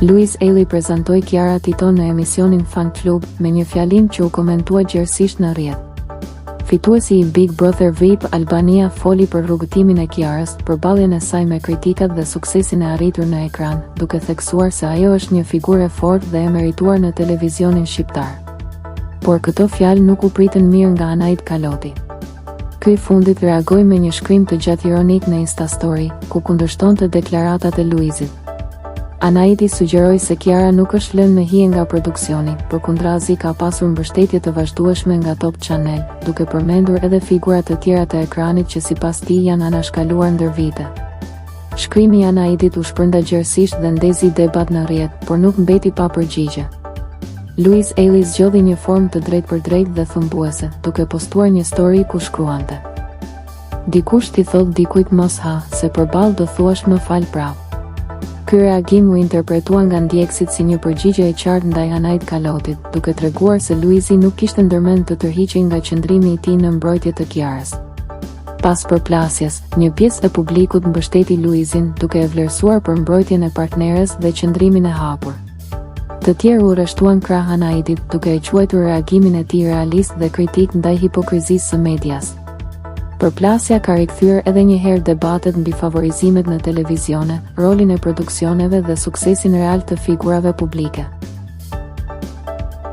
Luiz Ejlli prezantoi Kiara Titon në emisionin Fan Club me një fjalim që u komentua gjerësisht në rrjet. Fituesi i Big Brother VIP Albania foli për rrugëtimin e Kiarës, përballjen e saj me kritikat dhe suksesin e arritur në ekran, duke theksuar se ajo është një figurë e fortë dhe e merituar në televizionin shqiptar. Por këto fjalë nuk u pritën mirë nga Anaid Kaloti. Ky i fundit reagoi me një shkrim të gjatë ironik në Instastory, ku kundërshtonte deklaratat e Luizit. Anaidi sugjeroi se Kiara nuk është lënë në hije nga produksioni, përkundrazi ka pasur mbështetje të vazhdueshme nga Top Channel, duke përmendur edhe figura të tjera të ekranit që sipas tij janë anashkaluar ndër vite. Shkrimi i Anaidit u shpërnda gjerësisht dhe ndezi debat në rrjet, por nuk mbeti pa përgjigje. Luiz Ejlli zgjodhi një formë të drejtpërdrejtë dhe thumbuese, duke postuar një story ku shkruante: Dikush t'i thotë dikujt mos ha, se përballë do thuash më fal prapë. Ky reagim u interpretua nga ndjekësit si një përgjigje e qartë ndaj Anaid Kalotit, duke treguar se Luizi nuk kishte ndërmend të tërhiqej nga qëndrimi i tij në mbrojtje të Kiarës. Pas përplasjes, një pjesë e publikut mbështeti Luizin, duke e vlerësuar për mbrojtjen e partneres dhe qëndrimin e hapur. Të tjerë u rreshtuan krah Anaidit, duke e quajtur reagimin e tij realist dhe kritik ndaj hipokrizisë së medias. Përplasja ka rikthyer edhe një herë debatet mbi favorizimet në televizione, rolin e produksioneve dhe suksesin real të figurave publike.